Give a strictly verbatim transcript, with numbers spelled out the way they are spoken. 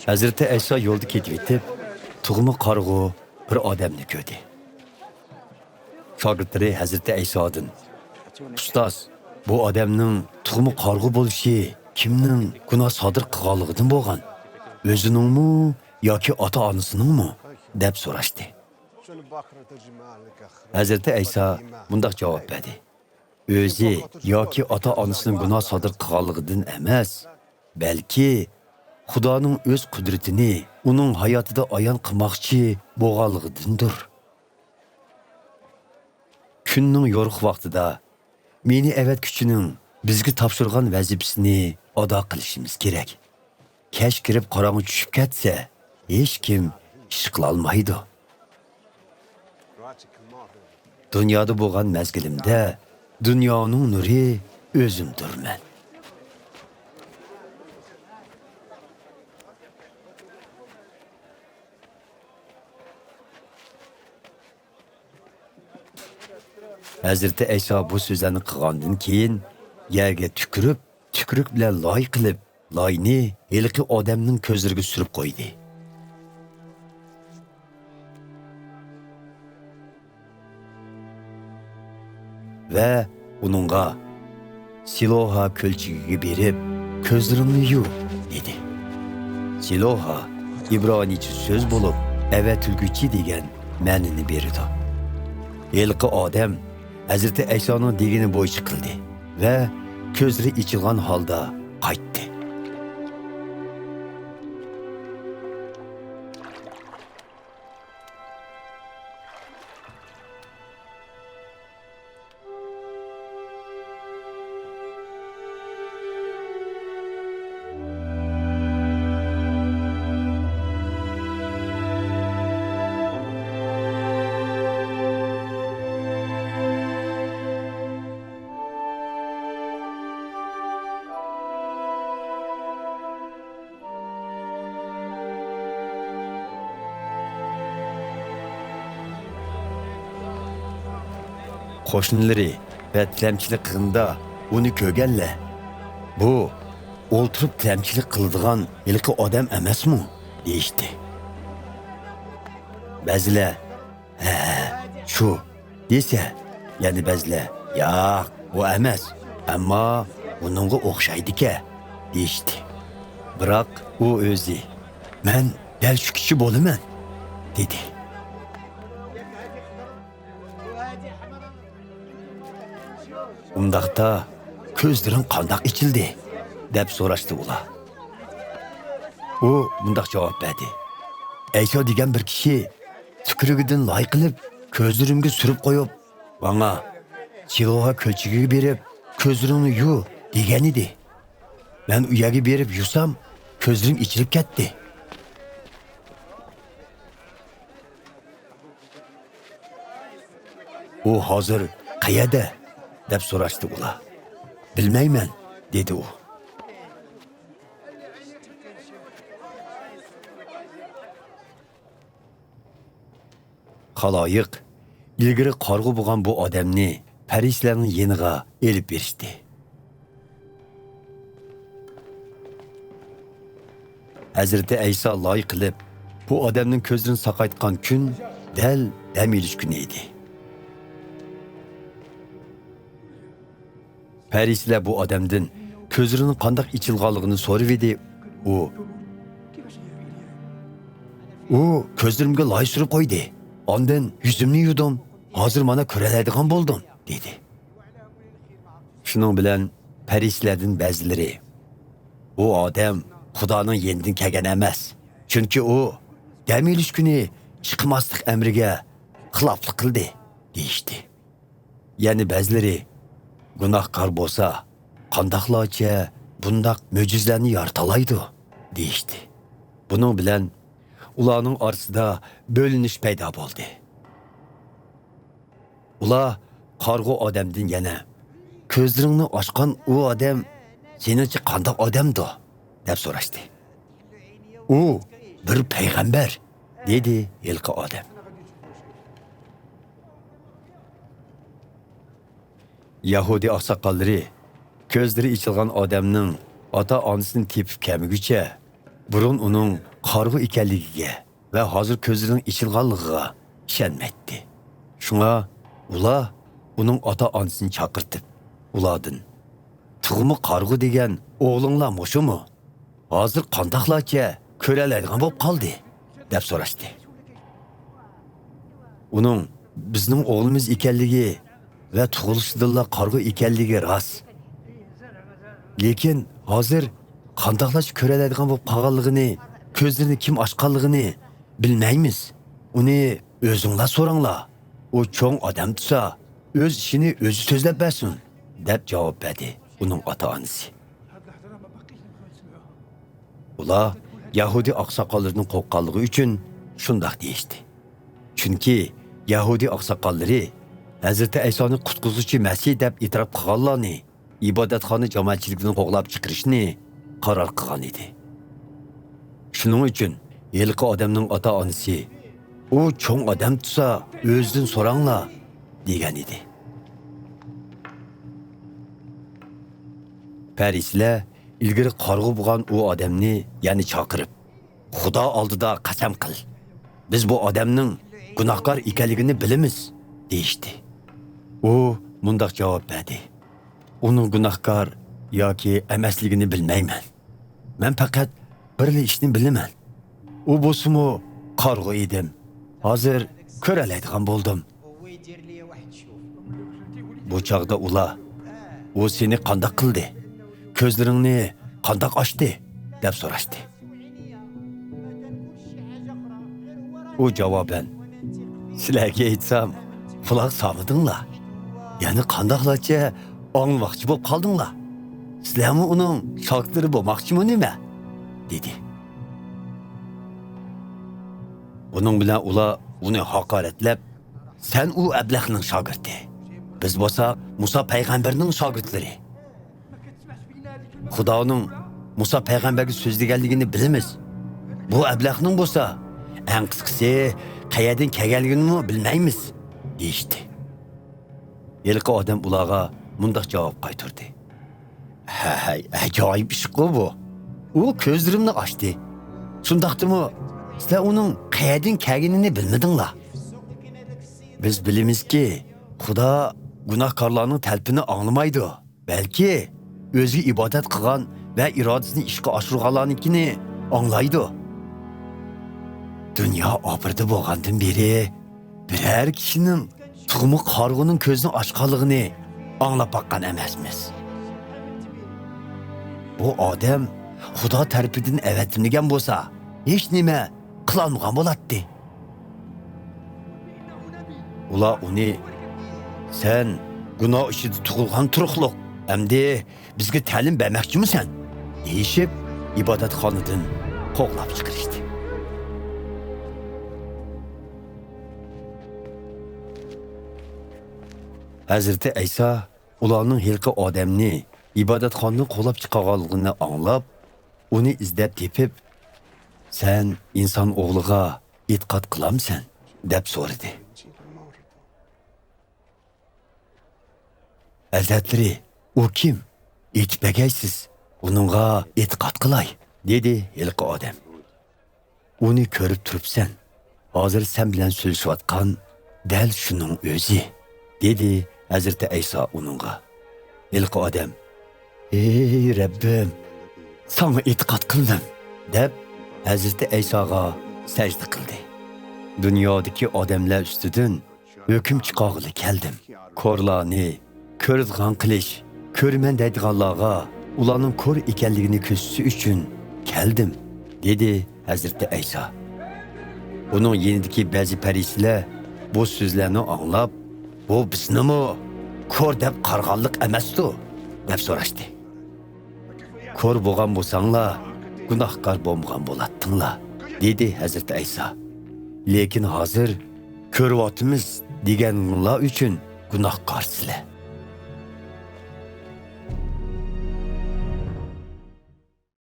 ھەزرىتى ئەيسا يولدا كېتىۋېتىپ، تۇغما قارىغۇ بىر ئادەمنى كۆردى. شاگىرتلىرى ھەزرىتى ئەيسادىن، «ئۇستاز، بۇ ئادەمنىڭ تۇغما قارىغۇ بولۇشى كىمنىڭ گۇناھ سادىر قىلغانلىقىدىن بولغان؟ ئۆزىنىڭمۇ ياكى ئاتا-ئانىسىنىڭمۇ؟» دەپ سوراشتى. ھەزرىتى ئەيسا مۇنداق جاۋاب بەردى: «ئۆزى ياكى ئاتا-ئانىسىنىڭ گۇناھ سادىر قىلغانلىقىدىن ئەمەس، بەلكى خۇدانىڭ ئۆز قۇدرىتىنى ئۇنىڭ ھاياتىدا ئايان قىلماقچى بولغانلىقىدىندۇر.» كۈننىڭ يورۇق ۋاقتىدا مېنى ئەۋەتكۈچىنىڭ بىزگە تاپشۇرغان ۋەزىپىسىنى ئادا قىلىشىمىز كېرەك. كەچ كىرىپ قاراڭغۇ چۈشۈپ كەتسە، ھېچكىم ئىش قىلالمايدۇ. دۇنيادا بولغان مەزگىلىمدە دۇنيانىڭ نۇرى ئۆزۈمدۇرمەن. ھەزرىتى ئەيسا بۇ سۆزلەرنى قىلغاندىن كېيىن، يەرگە تۈكۈرۈپ، تۈكۈرۈك بىلەن لاي قىلىپ، لاينى ھېلىقى ئادەمنىڭ كۆزلىرىگە سۈرۈپ قويدى. ۋە ئۇنىڭغا، «سىلوھا كۆلچىكىگە بېرىپ، كۆزلىرىڭنى يۇ» دېدى. سىلوھا ئىبرانىيچە سۆز بولۇپ، ئەۋەتىلگۈچى دېگەن مەنىنى بېرىدۇ. ھېلىقى ئادەم ھەزرىتى ئەيسانىڭ دېگىنى بويىچە قىلدى ۋە كۆزلىرى ئېچىلغان ھالدا قايتتى. قوشنىلىرى ۋە تىلەمچىلىك قىلغىنىدا ئۇنى كۆرگەنلەر، «بۇ ئولتۇرۇپ تىلەمچىلىك قىلىدىغان ھېلىقى ئادەم ئەمەسمۇ؟» دېيىشتى. بەزىلەر، «ھە، شۇ» دېسە، يەنە بەزىلەر، «ياق، ئۇ ئەمەس، ئەمما ئۇنىڭغا ئوخشايدىكەن» دېيىشتى. بىراق ئۇ ئۆزى، «مەن دەل شۇ كىشى بولىمەن» دېدى. «ئۇنداقتا كۆزلىرىڭ قانداق ئېچىلدى؟» دەپ سوراشتى ئۇلار. ئۇ مۇنداق جاۋاب بەردى: «ئەيسا دېگەن بىر كىشى تۈكرۈگىدىن لاي قىلىپ، كۆزلىرىمگە سۈرۈپ قويۇپ، ماڭا، 'سىلوھا كۆلچىكىگە بېرىپ، كۆزلىرىڭنى يۇ' دېگەنىدى. مەن ئۇ يەرگە بېرىپ يۇسام، كۆزلىرىم ئېچىلىپ كەتتى.» «ئۇ ھازىر قەيەردە؟» دەپ سوراشتى ئۇلار. «بىلمەيمەن» دېدى ئۇ. خالايىق ئىلگىرى قارىغۇ بولغان بۇ ئادەمنى پەرىسىيلەرنىڭ يېنىغا ئېلىپ بېرىشتى. ھەزرىتى ئەيسا لاي قىلىپ، بۇ ئادەمنىڭ كۆزلىرىنى ساقايتقان كۈن دەل دەم ئېلىش كۈنى ئىدى. پەرىسىيلەر بۇ ئادەمدىن كۆزلىرىنىڭ قانداق ئېچىلغانلىقىنى سورىۋىدى. ئۇ، «ئۇ كۆزلىرىمگە لاي سۈرۈپ قويدى. ئاندىن يۈزۈمنى يۇدۇم. ھازىر مانا كۆرەلەيدىغان بولدۇم» دېدى. شۇنىڭ بىلەن پەرىسىيلەردىن بەزىلىرى، «بۇ ئادەم خۇدانىڭ يېنىدىن كەلگەن ئەمەس، چۈنكى ئۇ دەم ئېلىش كۈنى چىقماسلىق ئەمرىگە خىلاپلىق قىلدى» دېيىشتى. يەنە بەزىلىرى، «گۇناھكار بولسا، قانداقلارچە بۇنداق مۆجىزىلەرنى يارىتالايدۇ؟» دېيىشتى. بۇنىڭ بىلەن ئۇلارنىڭ ئارىسىدا بۆلۈنۈش پەيدا بولدى. ئۇلار قارىغۇ ئادەمدىن يەنە، «كۆزلىرىڭنى ئاچقان ئۇ ئادەم سېنىڭچە قانداق ئادەمدۇ؟» دەپ سوراشتى. «ئۇ بىر پەيغەمبەر» دېدى ھېلىقى ئادەم. يەھۇدىي ئاقساقاللىرى كۆزلىرى ئېچىلغان ئادەمنىڭ ئاتا-ئانىسىنى تېپىپ كەلمىگۈچە، بۇرۇن ئۇنىڭ قارىغۇ ئىكەنلىكىگە ۋە ھازىر كۆزلىرىنىڭ ئېچىلغانلىقىغا ئىشەنمەيتتى. شۇڭا ئۇلار ئۇنىڭ ئاتا-ئانىسىنى چاقىرتىپ، ئۇلاردىن، «تېخىمۇ قارىغۇ دېگەن ئوغلۇڭلار مۇشۇمۇ؟ ھازىر قانداقلارچە كۆرەلەيدىغان بولۇپ قالدى؟» دەپ سوراشتى. ئۇنىڭ بىزنىڭ ئوغلىمىز ئىكەنلىكى ۋە تۇغۇلۇشىدىنلا قارىغۇ ئىكەنلىكى راست. لېكىن ھازىر قانداقلارچە كۆرەلەيدىغان بولۇپ قالغانلىقىنى، كۆزلىرىنى كىم ئاچقانلىقىنى بىلمەيمىز. ئۇنى ئۆزۈڭلار سوراڭلار. ئۇ چوڭ ئادەم تۇرسا، ئۆز ئىشىنى ئۆزى سۆزلەپ بەرسۇن، دەپ جاۋاب بەردى ئۇنىڭ ئاتا-ئانىسى. ئۇلار يەھۇدىي ئاقساقاللىرىدىن قورققانلىقى ئۈچۈن شۇنداق دېيىشتى. چۈنكى يەھۇدىي ئاقساقاللىرى ھەزرىتى ئەيسانى قۇتقۇزغۇچى مەسىھ دەپ ئېتىراپ قىلغانلارنى ئىبادەتخانا جامائەتچىلىكىدىن قوغلاپ چىقىرىشنى قارار قىلغان ئىدى. شۇنىڭ ئۈچۈن ھېلىقى ئادەمنىڭ ئاتا-ئانىسى، «ئۇ چوڭ ئادەم تۇرسا، ئۆزىدىن سوراڭلار» دېگەن ئىدى. پەرىسىيلەر ئىلگىرى قارىغۇ بولغان ئۇ ئادەمنى يەنە چاقىرىپ، «خۇدا ئالدىدا قەسەم قىل، بىز بۇ ئادەمنىڭ گۇناھكار ئىكەنلىكىنى بىلىمىز» دېيىشتى. ئۇ مۇنداق جاۋاب بەردى: «ئۇنىڭ گۇناھكار ياكى ئەمەسلىكىنى بىلمەيمەن. مەن پەقەت بىرلا ئىشنى بىلىمەن. ئۇ بولسىمۇ قارىغۇ ئىدىم. ھازىر كۆرەلەيدىغان بولدۇم.» بۇ چاغدا ئۇلار، «ئۇ سېنى قانداق قىلدى؟ كۆزلىرىڭنى قانداق ئاچتى؟» دەپ سوراشتى. ئۇ جاۋابەن، «سىلەرگە ئېيتسام، قۇلاق سالمىدىڭلار. يەنە قانداقلارچە ئاڭلىماقچى بولۇپ قالدىڭلار؟ سىلەرمۇ ئۇنىڭ شاگىرتلىرى بولماقچىمۇ نېمە؟» دېدى. بۇنىڭ بىلەن ئۇلار ئۇنى ھاقارەتلەپ، «سەن ئۇ ئەبلەخنىڭ شاگىرتى. بىز بولساق مۇسا پەيغەمبەرنىڭ شاگىرتلىرى. خۇدانىڭ مۇسا پەيغەمبەرگە سۆزلىگەنلىكىنى بىلىمىز. بۇ ئەبلەخنىڭ بولسا ئەڭ قىسقىسى قەيەردىن كەلگەنلىكىنىمۇ بىلمەيمىز» دېيىشتى. ھېلىقى ئادەم ئۇلارغا مۇنداق جاۋاب قايتۇردى: «ھەي، ئاجايىپ ئىشقۇ بۇ. ئۇ كۆزلىرىمنى ئاچتى. شۇنداقتىمۇ سىلەر ئۇنىڭ قەيەردىن كەلگىنىنى بىلمىدىڭلار. بىز بىلىمىزكى، خۇدا گۇناھكارلارنىڭ تەلىپىنى ئاڭلىمايدۇ، بەلكى ئۆزىگە ئىبادەت قىلغان ۋە ئىرادىسىنى ئىشقا ئاشۇرغانلارنىڭكىنى ئاڭلايدۇ. دۇنيا ئابىرىدە بولغاندىن بېرى بىرەر كىشىنىڭ تۇغما قارىغۇنىڭ كۆزىنى ئاچقانلىقىنى ئاڭلاپ باققان ئەمەسمىز. بۇ ئادەم خۇدا تەرىپىدىن ئەۋەتىلمىگەن بولسا، ھېچنېمە قىلالمىغان بولاتتى.» ئۇلار ئۇنى، «سەن گۇناھ ئىچىدە تۇغۇلغان تۇرۇقلۇق، ئەمدى بىزگە تەلىم بەرمەكچىمۇسەن؟» دېيىشىپ، ئىبادەتخانىدىن قوغلاپ چىقىرىشتى. ھەزرىتى ئەيسا ئۇلارنىڭ ھېلىقى ئادەمنى ئىبادەتخانىدىن قوغلاپ چىقارغانلىقىنى ئاڭلاپ، ئۇنى ئىزدەپ تېپىپ، «سەن ئىنسان ئوغلىغا ئېتىقاد قىلامسەن؟» دەپ سورىدى. «ھەزرەتلىرى، ئۇ كىم؟ ئېيتىپ بەرگەيسىز، ئۇنىڭغا ئېتىقاد قىلاي» دېدى ھېلىقى ئادەم. «ئۇنى كۆرۈپ تۇرۇپسەن. ھازىر سەن بىلەن سۆزلىشىۋاتقان دەل شۇنىڭ ئۆزى» دېدى ھەزرىتى ئەيسا ئۇنىڭغا. ھېلىقى ئادەم، «ئەي رەببىم، ساڭا ئېتىقاد قىلدىم» دەپ، ھەزرىتى ئەيساغا سەجدە قىلدى. «دۇنيادىكى ئادەملەر ئۈستىدىن ھۆكۈم چىقارغىلى كەلدىم. كورلارنى كۆرىدىغان قىلىش، كۆرىمەن دەيدىغانلارغا ئۇلارنىڭ كور ئىكەنلىكىنى كۆرسىتىش ئۈچۈن كەلدىم» دېدى ھەزرىتى ئەيسا. ئۇنىڭ يېنىدىكى بەزى پەرىسىيلەر بۇ سۆزلەرنى ئاڭلاپ، «بۇ بىزنىمۇ كور دەپ قارىغانلىق ئەمەستۇ؟» دەپ سوراشتى. «كور بولغان بولساڭلار، گۇناھكار بولمىغان بولاتتىڭلار» دېدى ھەزرىتى ئەيسا. «لېكىن ھازىر كۆرۈۋاتىمىز دېگەنلار ئۈچۈن گۇناھكارسىلەر»